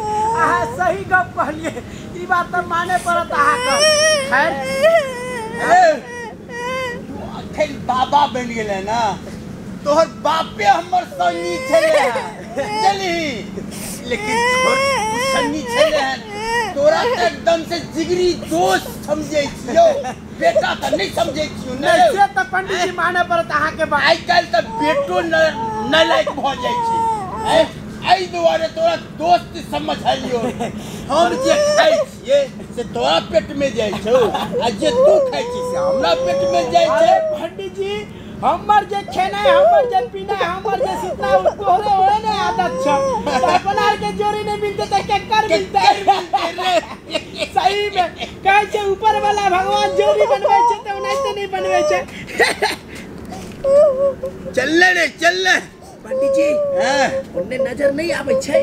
अहाँ सही गप कहलिए, ई बात त माने पड़त अहाँ के। खैर तू अखन बाबा बन गेले ना, तोहर बापे हमर संगी छले चली, लेकिन छोट संगी छले तोरा त एकदम से जिगरी दोस्त समझै छियौ, बेटा त नहीं समझै छियौ। नहीं से त पंडित जी माने पड़त अहाँ के बात। आइ काल्हि त बेटो न लायक भ जाइ छै, एहि दुआरे तोरा दोस्त समझलियौ। हम जे खाइ छियै से तोरा पेट में जाइ छौ, आ जे तू खाइ छी से हमरा पेट में जाइ छै। पंडित जी हमर जे खेनाइ, हमर जे पीनाइ, हमर जे सुतनाइ, तोहरे ओहे ने आदत छौ। अपना आर के जोड़ी नहीं मिलते त केकर मिलते? सही में कहै छै ऊपर वाला भगवान जोड़ी बनबै छै त ओनाहिते नहीं बनबै छै। चलले रे चलले पंडित जी, ओन्ने नजर नहीं आबै छै।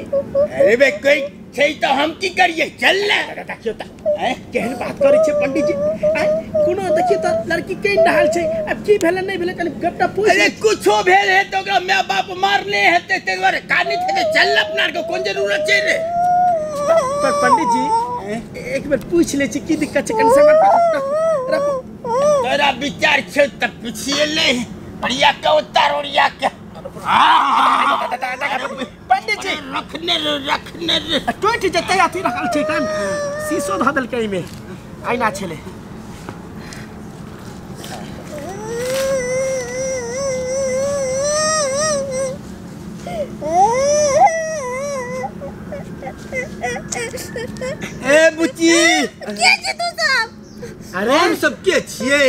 अरे बे कोई छै त हम की करिए, चल ले। देखियो त केहन बात करै छै पंडित जी, कोनो देखियो त लड़की केहन रहल छै, अब की भेलै नहीं भेलै कनि गपटा पूछ। अरे कुछो भेल है त ओकरा my बाप मारने हेतै तै दुआरे कानित हेतै। चल अपना आर के कोन जरूरत छै रे। पर पंडित जी एक बेर पूछ लै छी की दिक्कत छै, कनि सामान रखो। तोरा विचार छै त पूछिए ले, बढ़िया के उतार ओरिया के। पंडित जी रखने रे रखने रे, टूटि जेतै अथी रखल छै कान शीशो धऽ देलकै एहिमे, आइना छलै। ए बुच्ची के छी तू सब? अरे हम सब के छियै?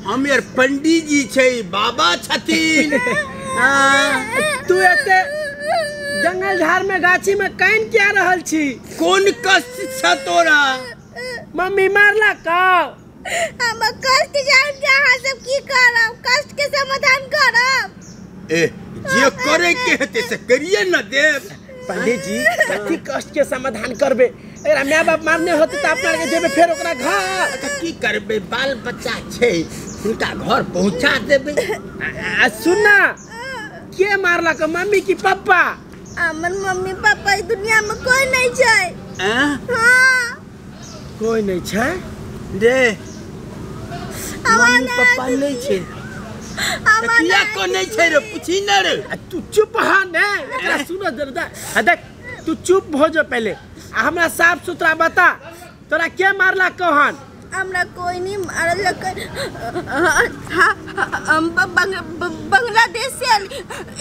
हम यार पंडित जी छै, बाबा छथिन। तू एते जंगल झाड़ में गाछी में कान क्या रहल छी? कोन कष्ट छ तोरा? मम्मी मारला का? हम कष्ट जान के अहाँ सब की करब, कष्ट के समाधान करब। ए जे करे के हेतै से करिए न देब। पंडित जी कथी कष्ट के समाधान करबे? एकरा my बाप मारने होते त अपना के जेबे फेर ओकरा घर। त की करबे, बाल बच्चा छै, हुनका घर पहुंचा देबे। आ सुन ना, के मारलक, मम्मी की पप्पा? हमर मम्मी पापा ई दुनिया में कोई नहीं छै। हाँ कोई नहीं छै रे, मम्मी पप्पा नहीं छै। किया को नहीं छै रे, पूछी न रे। तू चुप हा ने, एकरा सुनो जरा। देख तू चुप हो जो पहले, आ हमरा साफ सुथरा बता तोरा के मारला कहन? हमरा कोई नहीं मारलक, हम बांग्लादेश से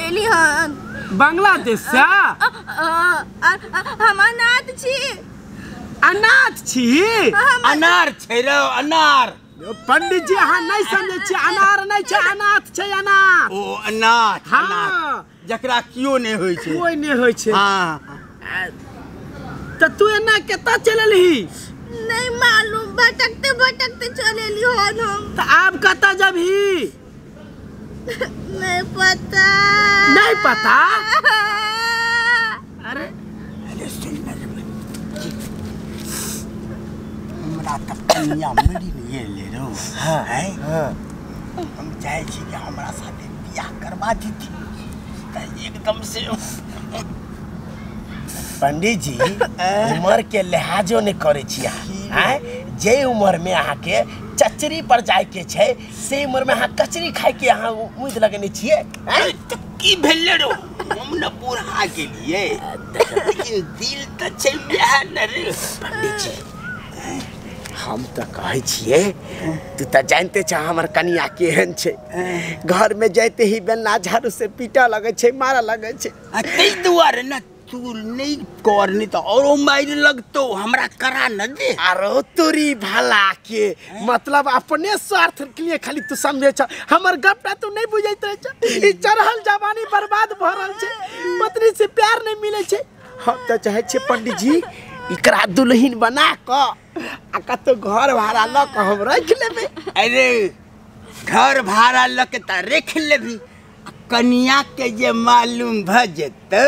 एली हन। बांग्लादेश से? हम अनाथ छी। अनाथ छी? अनार छै रे अनार। पंडित जी अहाँ नहीं समझै छी, अनार नहीं छै, अनाथ छै अनाथ। ओ अनाथ, अनाथ जकरा कियो नहीं होइ छै, कोई नहीं होइ छै। हाँ त तू एना कतऽ चललही? नहीं मालूम, भटकते भटकते चलेली हन हम। त आब कतऽ जबही? नहीं पता। नहीं पता? अरे अरे सुन ना रे, हमरा त कन्या मरी नहीं ले रो। हां हम चाहे छी कि हमरा साथे बियाह करवा दीती त एकदम से। पंडित जी उम्र के लिहाजो नहीं करे छी अहाँ, जे उम्र में अहाँ के चचरी पर जाय के छै से उम्र में अहाँ कचरी खाय के अहाँ उम्मीद लगने छियै। त की भेलै रो, हम न बूढ़ा गेलियै लेकिन दिल त छै बियाह न रे। पंडित जी हम त कहै छियै, तू त जानते छ हमर कनिया केहन छै, घर में जाते ही बेलना झाड़ू से पीटा लगै छै, मारा लगै छै। ताहि दुआरे न तू नहीं कर, नहीं तो औरो मार लगतो, हमरा करा न दे। अरे तोरी भला के मतलब अपने स्वार्थ के लिए खाली तू समझे छ, हमर गपटा तू नहीं बुझैत रहे छ। ई चढ़ल जवानी बर्बाद भ रहल छै, पत्नी से प्यार नहीं मिले छै। हम त चाहे छियै पंडित जी एकरा दुल्हन बना क आ कतौ घर भाड़ा ल क हम रख लेबै। अरे घर भाड़ा ल के त रख लेबी, कनिया के जे मालूम भ जेतौ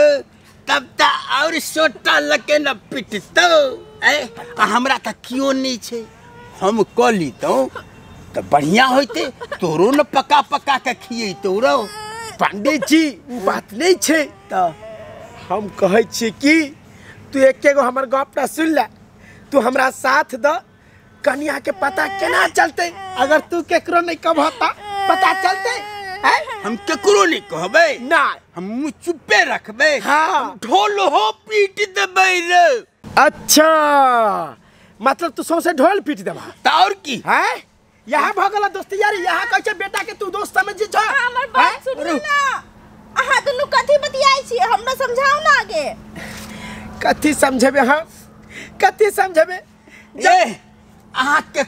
तब त और सोटा लके न पिटतौ। आ हमरा त कियो नहीं छै, हम क लितौ त बढ़िया होइते, तोरो न पका पका के खियैतौ रौ। पंडित जी उ बात नहीं छै, त हम कहै छियै कि तू एके गो हमर गपटा सुन ले, तू हमरा साथ द, कनिया के पता केना चलते? अगर तू केकरो नहीं कहता पता चलते? हम केकरो नहीं कहबे ना, हम मुँह चुप्पे रखबे। हाँ। ढोल हो पीट देबै रे। अच्छा मतलब तू सौंसे ढोल पीट देबा त और की है? यहाँ भ गेल दोस्ती यारी, यहाँ कहै छै बेटा के तू दोस्त समझी छ। हमर बात सुनू ना, अहाँ दुनू कथी बतियाइ छी, हमरा समझाउ ना आगे। कथी समझेबे हम, कथी समझेबे? ए अहाँ के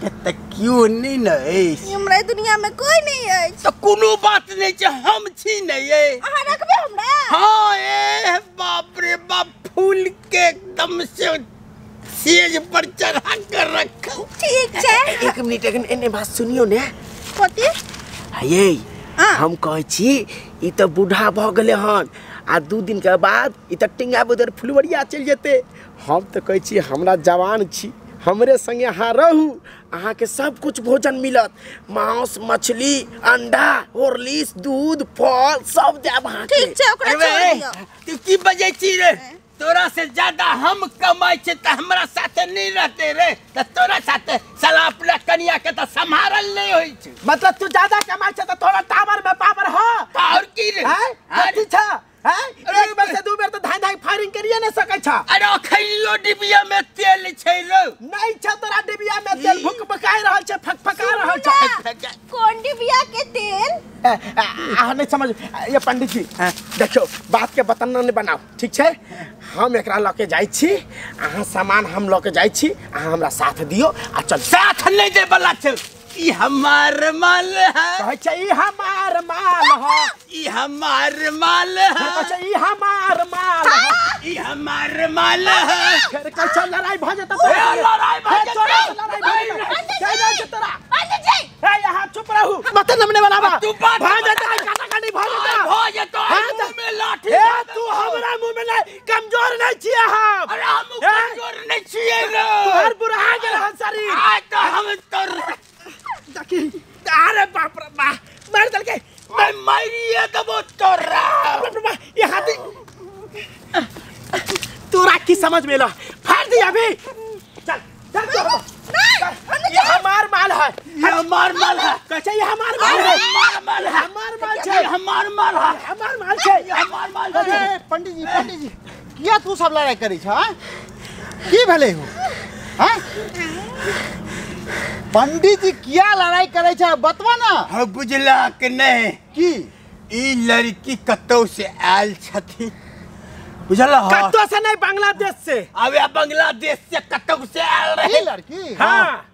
त क्यों नहीं न अछि, हमरा दुनिया में कोई नहीं अछि। त कोनो बात नहीं छै, हम छी नहीं ए। अहाँ रखबे हमरा? हाँ ए बाप रे बाप, फूल के एकदम से सेज पर चढ़ा कर रखो। ठीक छै। एक मिनट एक मिनट, एने बात सुनियो ने। कथी? ये हम कहै छी ई त बूढ़ा भ गेलै हन आ 2 दिन के बाद ई त टिंगा बदर फुलवरिया चलि जेतै। हम त कहै छी हमरा जवान छी, हमरे संगे अहाँ रहू, अहाँके सब कुछ भोजन मिलत, मांस मछली अंडा हॉर्लिक्स दूध फल सब देब अहाँके। ठीक छै, ओकरा छोड़ दियौ। तू की बजै छी रे? तोरा से ज्यादा हम कमाइ छै त हमरा साथे नहीं रहते रे, त तोरा साथे साला अपना कनिया के त सम्हारल नहीं होइ छै। मतलब तू ज्यादा कमाइ छै त तोरा टावर में पावर हो और की रे? कथी छ? एक बेर से 2 बेर त धाई धाई फायरिंग करिए नहीं सकै छ। अरे अखैलो डिबिया में तेल छै रे। नहीं छ तोरा डिबिया में तेल, भुक भुकाइ रहल छै, फकफका रहल छै। कोन डिबिया के तेल? अहाँ नहीं समझ। ये पंडित जी देखियो, बात के बतन्ना नहीं बनाओ, ठीक छै? हम एकरा लऽ के जाइ छी, अहाँ सामान हम लऽ के जाइ छी, अहाँ हमरा साथ दियो आ चल। साथ नहीं दे वाला छै, ई हमार माल है। कहै छै ई हमार माल है, ई हमार माल है। कहै छै ई हमार माल है, ई हमार माल है। फेर कहै छै लड़ाई भ जेतै, लड़ाई भ जेतै, लड़ाई भ जेतै तोरा। पंडित जी ए यहाँ चुप रहू, मत नमने वाला बा। तू बात भ जेतै, काटा काटी भ जेतै, भ जेतै। मुंह में लाठी। ए तू हमरा मुंह में नहीं, कमजोर नहीं छियै हम। अरे हम कमजोर नहीं छियै रे, तोहर बुढ़ा गेल हन शरीर। आ त हम तोर देखी, अरे बाप रे बा, मार देलकै। मैं मारिए देबो तोरा। बाप रे बा, ये हाथी तोरा की समझ में ला, फाड़ दी अभी। चल चल चल, ये हमार माल है, ये हमार माल है। कहै ये हमार माल है, हमार माल है, हमार माल छै, हमार माल है, हमार माल छै, ये हमार माल है। पंडित जी, पंडित जी किया तू सब लड़ाई करै छ? की भेलै हो? हां पंडित जी किया लड़ाई करै छ बतवा ना। हम बुझलक नहीं की ई लड़की कतौ से आयल छथि, बुझल? कतौ से नहीं, बांग्लादेश से। अबे बांग्लादेश से कतौ से आयल रहे लड़की। हाँ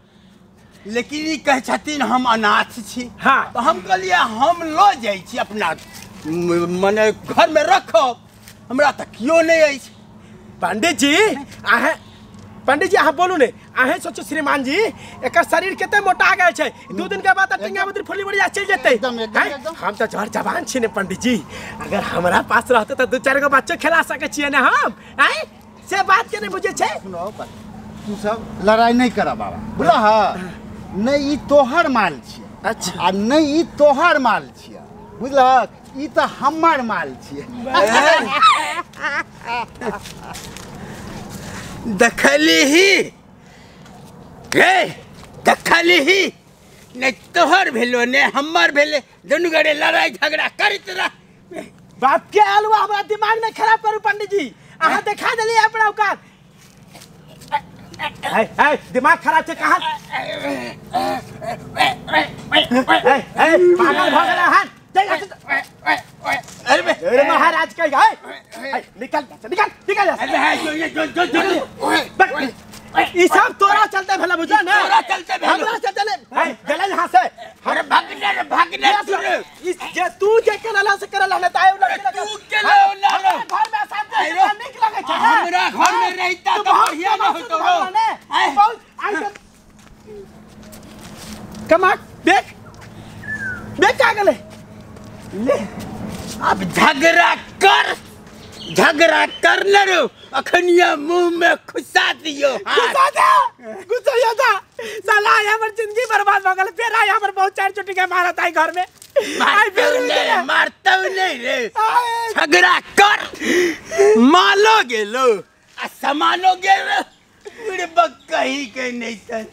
लेकिन ई कहै छथिन हम अनाथ छी। हाँ तो हम कहलियै हम लऽ जाइ छी अपना मने घर में रखब, हमरा तऽ केओ नहीं अछि। पंडित जी अहाँ, पंडित जी अहाँ बोलू ने, अहें सोचू श्रीमान जी एकर शरीर कते मोटा गेल छै, 2 दिन के बाद त टिंगा बदरी फुली बढ़िया चलि जेतै। एकदम एकदम। हम त जर जवान छी ने पंडित जी, अगर हमरा पास रहते त 2-4 गो बच्चो खेला सकै छियै ने हम। आय से बात के नहीं बुझै छै। सुनो तू सब लड़ाई नहीं कर बाबा, बुझला? हां नहीं ई तोहर माल छियै। अच्छा। आ नहीं ई तोहर माल छियै, बुझलक? ई त हमर माल छियै। देखली ही रे, देखली ही नहीं तोहर भेलो ने हमर भेले, दुनू गड़े लड़ाई झगड़ा करैत रह। बाप के आलुआ हमरा दिमाग नहीं खराब करू पंडित जी, अहाँ देखा देलियै अपना औकात। ए ए दिमाग खराब छै कहाँ? ए ए पागल भ गेल हन। अरे अरे महाराज के गए, निकल निकल निकल। अरे जो जो जो ई सब तोरा चलते भेला, बुझला ने? तोरा चलते भेला, हमरा चलते ने गेलै यहाँ से। अरे भागने रे, भागने इस जे तू जे करला से करला ने त आयो लड़की तू के लो ना घर में शांति से नीक लगै छै। हमरा घर में रहिता त बढ़िया न होतो। बहुत आई कमा देख देख का गेलै। ले अब झगड़ा कर, झगड़ा कर न रो, अखनिया मुंह में खुसा दियो। घुसा दे, घुसा दे साला, हमर जिंदगी बर्बाद भ गेल। फेर आइ हमर बहुत चार चोटी के मारत आई घर में। मारतौ नहीं, मारतौ नहीं रे। झगड़ा कर मालो गेलो आ समानो गेलो बुढ़बक कहीं के नहीं।